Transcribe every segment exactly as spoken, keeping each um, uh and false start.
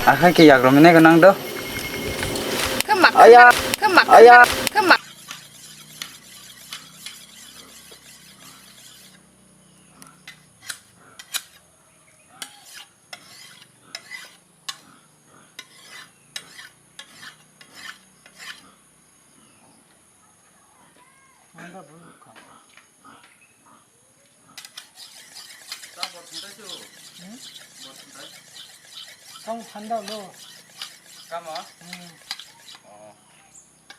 Akha ke yagromine gwnang do. Khe mak Aya. Khe mak Aya. Khe mak. Tamo thanda lo. Kamo? Hmm. Oh.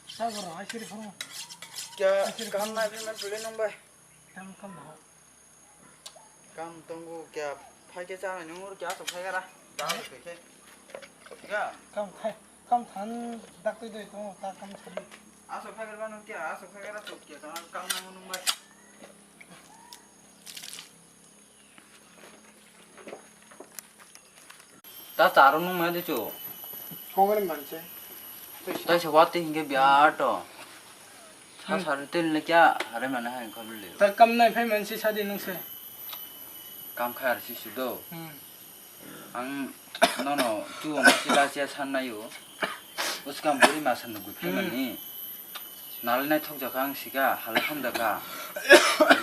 Sa goro, asiri phone. Kya kam na bi na pule nung bai. Kam kam ho. Kam tongo kya phai khe cha nung ur kya so phai gara. Da so khe. Kya? Kam khai, kam than dak tui doi tongo ta kam chali. Aso phai gara nung kya aso phai gara so kya cha kam nung nung bai. Ta charo nung mai de chu. Kongani manse. Tai se wati hinge biya to. Sa Hmm. Sar tel ne kya hare mana hai khabli. Ta kam nai phai manse sadi nung se. Kam khai ar si sudo. Hmm. Ang nono tu ang sila sia san nayo. Uskam buri ma san nugui Hmm. Mani. Nalai nai thok jaka ang sika halai ham jaka.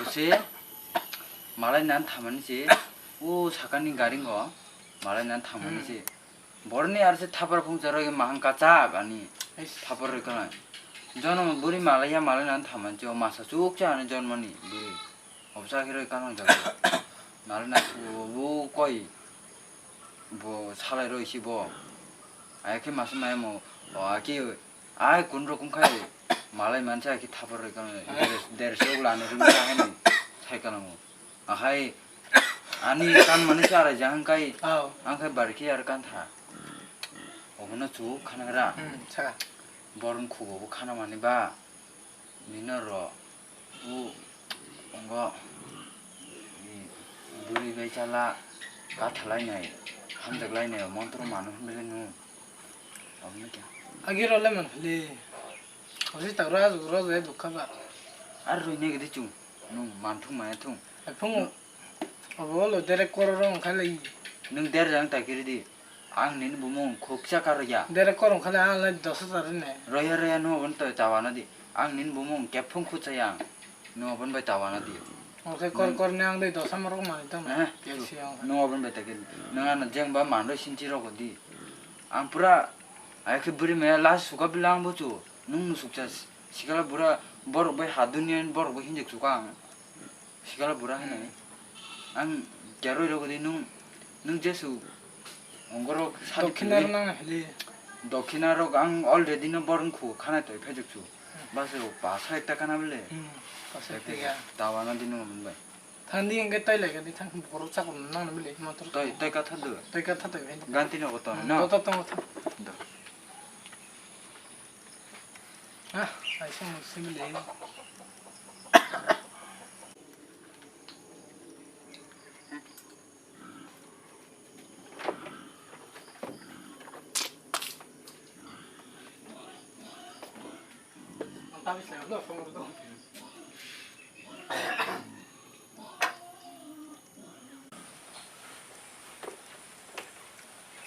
Usi malai nan thamani si. U sakani garingo. Malai nan thamani Hmm. Si. Borni ar se thapar phung charo mahang kachak ani. Eish. Thapar roi kalang. Jonom buri malai ya malai nan thamani si. O masa chuk cha ani jonmani buri. Obsa hiroi kalang jago. Nalai na bo koi. Bo salai roi si bo. Ayakhe masa maya mo. O aki ai kun rokom khai. Malai mansa aki thapar roi kalang. Dersho lani rung kahani. Sai kalang. Ahai ani kan mani si arai jahang kai. Ao. Ang khai barki ar kan tha. Obono chu khana ra. Hmm, sa. Born khugo bo khana mani ba. Nino ro u ongo i buri bai chala kathalai nai hamjak lai nai montro manu hwnbai nu. Aboni kya? Agi ro le man le. Osi tak ro azu ro je dukha ba. Ar roi ne gidi chung nung man thung maya thung. Aphung. Obo lo derek kororo wngkha le. Nwng derek wng ta kiri di. Ang nini bumung khuksa kar ya. Derek kor wngkha le ang le dos hajar ne. Roya roya no bon to tawana di. Ang nini bumung kepung khutsa ya. No bon bai tawana di. Oke kor kor ne ang dei dos hajar rok mani tong. Eh, kesi ang. No bon bai ta kiri. Nwng ano jeng ba mando sinchi rok di. Ang pura ayakhe buri me last suka bilang bo chu. Nwng musuk chas. Sikala bura borok bai hadunian borok bai hinjak suka ang. Sikala bura hinwi. Ang keroi rok di nung, nung jesu ongorok sadi Dokhina khili. Rok nang na hili. Dokhina rok ang already no borong khu khana toi phejak chu. Bas rok pasa ekta kana bele. Hmm, pasa ekta ya. Tawana di nung mun bai. Thandi engke tai lai gadi thang borok chakon nang na bele motor. Toi, toi ka thadu. Toi ka thadu. Ganti no goto Hmm, no. Goto tong goto. Do. Ah, kaisa mung simi le.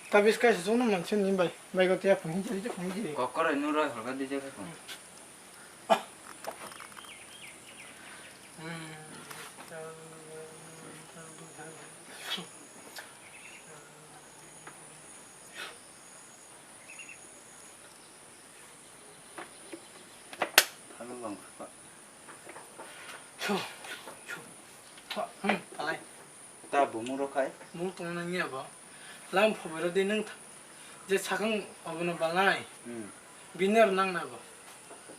Tabis kaisa chukno manse ni bai, bai go tiya phung hinjari je phung hinjari. Kokoro nuro holga dije khe phung. Thalo bang kha. Chu, chu. Tho, hmm, palai. Ta bumung rok khai. Mung tong na nya bo. Lam phobai rw di nung tha-, je sakang obono balai. Hmm. Bini aro nang na bo.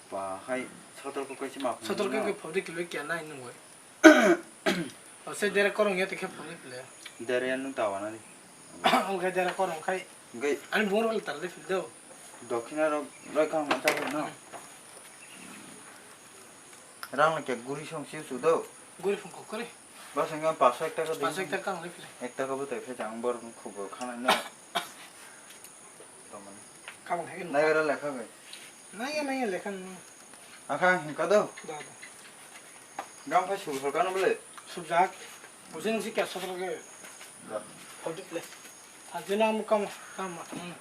Ba hai sotor ko kaisa ma phone Sotor ko no. Ke phobdi kilo kya nai nung bai. O se dere korong ya te khe phobdi kilo. Dere ya nung tawa na di. Oke dere korong khai. Gai. Ani bung rok le tal de phil do. Dokhina rok roi kang ma ta no. Hmm. Rang le ke guri song siu su do. Guri phung kok kore. Bas wngkha paanso ek taka de. Paanso ek taka wng lai phai. Ek taka bo tei phai jang bor khub bo khana na. Tomani. Kabang hai no. Nai gara lekha bai. Nai ya, nai ya lekha no. Akha hingka do. Da, da. Gam phai sul hor kano bole. Subjak. Bujin si kya sokra ke. Da. Hol dik le. Ajina ang kama, kama, hmm.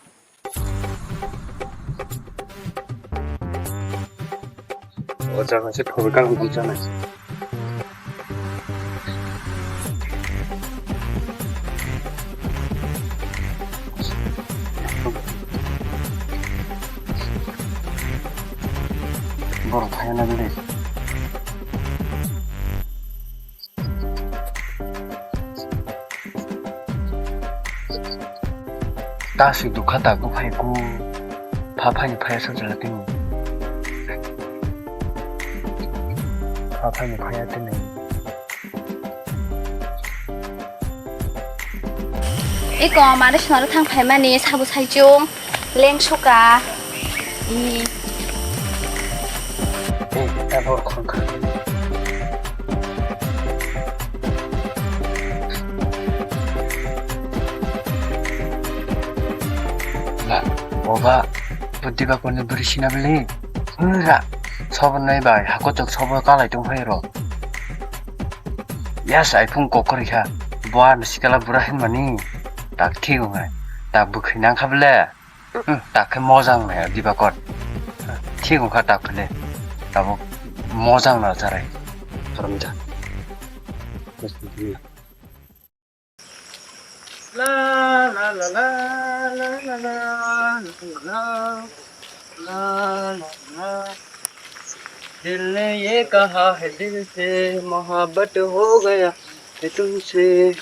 O jaga se thobai kang bumsa nai. Borok thaya na bele. Ta si dukha ta buphai ku. Pha phai ni phaya sa jala tini. Pha phai ni phaya tini. Eko mare swnaro thang phaimani sabo saichung leng suka. Ei, ta bor khorokha. Ba, oba, bo Dibakorni bwrwi sina bwle? Hwnra, sobor nai bai, hakochok sobor kalai tong phai rw. Yes, iPhone kok kwrwi kha. Bo ano sikala bura hinmani. Tak thik wngnai. Tak bwkhwi nang kha bwle. Hmm, tak khe mojang nai Dibakor. Thik wngkha tak khe le. Tabuk mojang na charai. Haram ja. La la la la la la la la la la la. दिल ने ये कहा है दिल से मोहब्बत हो गया है तुमसे।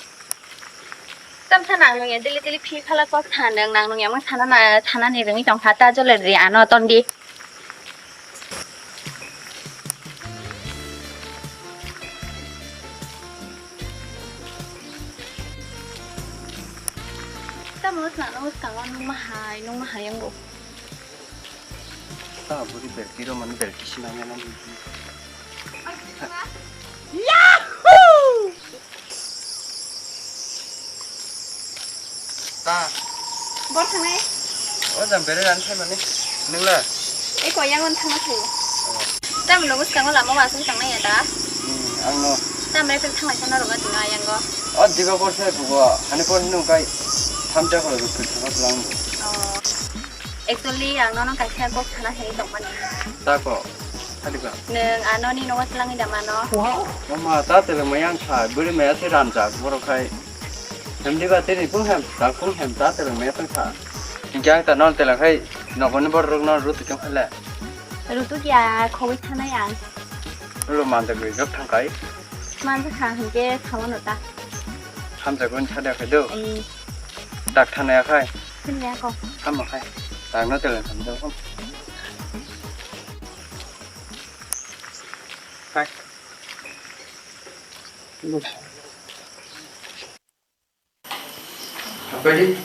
Tamsa nang nung ya dili dili phi phala kok thanang nang nung ya mang thana na thana ni rengwi tong kha ta jole ri ano ton di. Tamo na nung tamo nung mahai nung mahai yang bo. Ta buri belti ro mani belti sinang ya nang. Yahoo! Ta. Bor thangnai? O jang bere ran thai mani. Nungla? Eko yang on thangna thai. Tam lo bus kango lama masuk tangnai ya ta? Hmm, ang no. Tam re thang lai sana roga tina yang go. O diba bor thai bugo. Ani bor hinung kai. Thamja ko lo bus thangna lang. Oh. Actually, ang nono kaisa kok sana hai tongmani. Ta ko? Adiba. Nung ano ni nogo selangwi da mano. Mama, ta tele mayang kha, buri maya se ran jak, borok khai. Hem diba tini pung hem, ta pung hem, ta tele maya tang kha. Hingke ang ta non tele khai, nogo ni borok no rutu tong khala. Rutu kya khogwi thanai ang. Lo manja gwi jok thang kai. Manja kha hingke thamono ta. Hamja gwi thada khai do. Ei. Tak thanai akhai. Sini ya kok. Ham akhai. Tak no tele tham do. Hai. Apa di?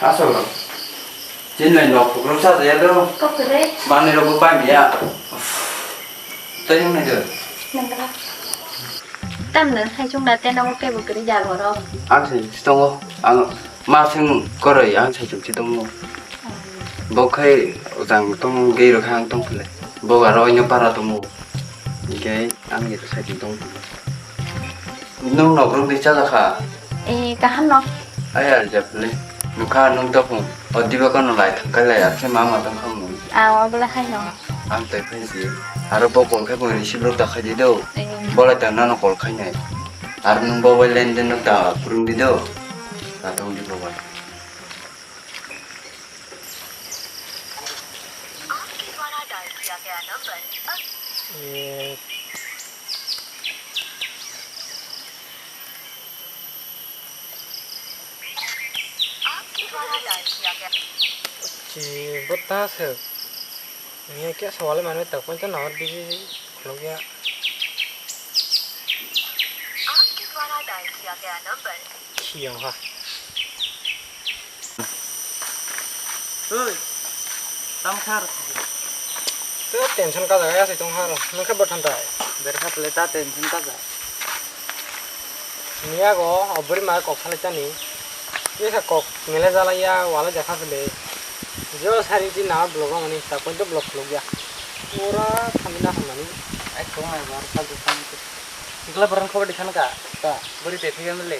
Asal lo. Chin lai nok pukro sa ya do. Kok kere? Mani ro bupai miya. Tayong na do. Nang kala. Tam na hai chung na tena mo ke bo kere ja goro. Ang se tongo. Ang Ma seng koroi ang saichung si tongo. Bo khai jang tong gei rok ang tong phile. Bo aro oino para tongo. Hingke ang ni saichung tong phile. Nung nok rok di chajakha. Eh, kaham no. Ayar ja phile. Nukha nung topung. O diba kono lai thangkai lai akhe mama tong khamung. Awa bela hai no. Ang tei phai si. Aro bo kol khai bo receive rok da khai di do. Eh. Bo lai tang nano kol khai nai. Aro nung bo bai len den rok da phurung di do. Tatong di bobai. आपके द्वारा डायल किया गया नंबर अब ये आपके द्वारा डायल किया गया। Chi bota se. Ni ke sawale mane ta kon ta nawar biji khulok ya. आपके द्वारा डायल किया गया number. Khiyang ha. Oi, tam khar. Te tension ka jaga ya se tong haro. Nang khe bothan tai. Ber kha ple ta tension ka ja. Niya go, obori ma kok salai tani. Ye sa kok mele jala ya wala jakha ple. Jo sari ji na blog mani ta kon to blog blog ya. Pura khamina hamani. Ai kong ai bar sa du khamina. Ikla barang khobor dikhan ka. Ta. Bori te phiyam le.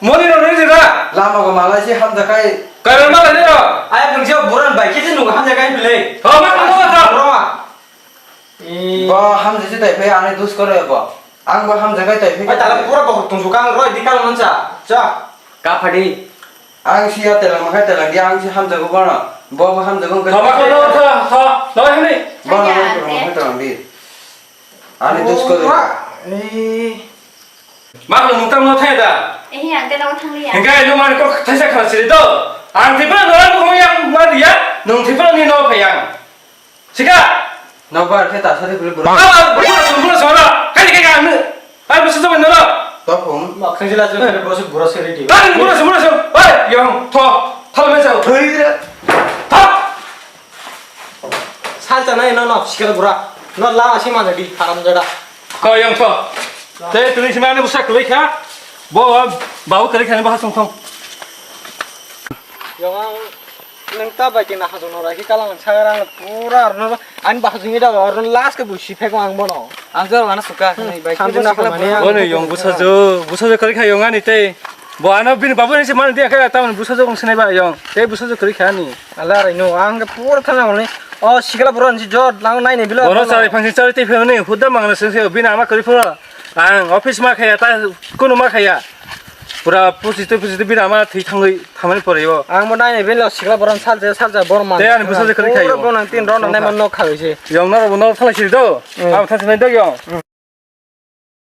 Moni no nini da. Lama go malai si hamjakai. Karon malai ni ro. Ayang nung jia buran bai kisi nung hamjakai pilai. Ho, ma, ma, ma, ma. Roma. I. Bo hamjai si tai phai ani dus koro bo. Ang bo hamjakai tai phai. Ai, tala pura bo tung sukang roi di kal mansa. Cha. Ka phadi. Ang si ya telang makai telang di, ang si hamjago bono. Bo bo hamjago wngkha. Tama ko no tha tha no hini. Bono Anya, no ante. Makai telang di. Ani dus ko. Wah, eh. Ma ko nung tam no thai da. Eh, yang te no thang liya. Hingkai no man ko thaisa khala siri do. Ang tipra no ang ko yang ma dia. Nung tipra ni no phayang. Sika! Nokbar khe ta sari kuli bura. Ah, bura song, bura song, ora. Kali kali anu. Ai, bura song, bura song. Topung. Ma khanjila je bura song, bura song ready. Ai, bura song, bura song. Oi, yang, tho. Thal me sao. Hei re. Tho. Sal chana ino no, sikal bura. No la asi ma jadi, haram jada. Ko yang tho. Te tuni sima ni busa kali kha. Bo, babu kali kha ni bahas song thong. Yang ang Nang ta bai kena hajong no raikhe kalang sagra ang pura arno ani bahajong ida arno last ke busi phek ang bono. Ang jor wana suka khani bai. Samjuna khe mani ang. Bono yong busajo, busajo kari kha yong ani tei. Bo ano bini babu ni se mani dia kha ta mani busajo kong sinai ba yong. Tei busajo kari kha ani. Ala rai no ang pura thana mani. O sikla bro ni jor lang nai ne bilo. Bono chari phangsi chari tei phani huda mangna se se bini ama kari phura. Ang office ma khaya ta kunu ma khaya. Pura pusi tei pusi tei bini ama thwi thangwi thamani pore o. Ang bo nai nai bini lo sikla borom salja salja borom man. Tei ani bwsajwk kwrwi khayo. Bono tin ron nai man nok khawi se. Yong naro bo nok thalai siri do. Hmm. Abo thang sinai do yong.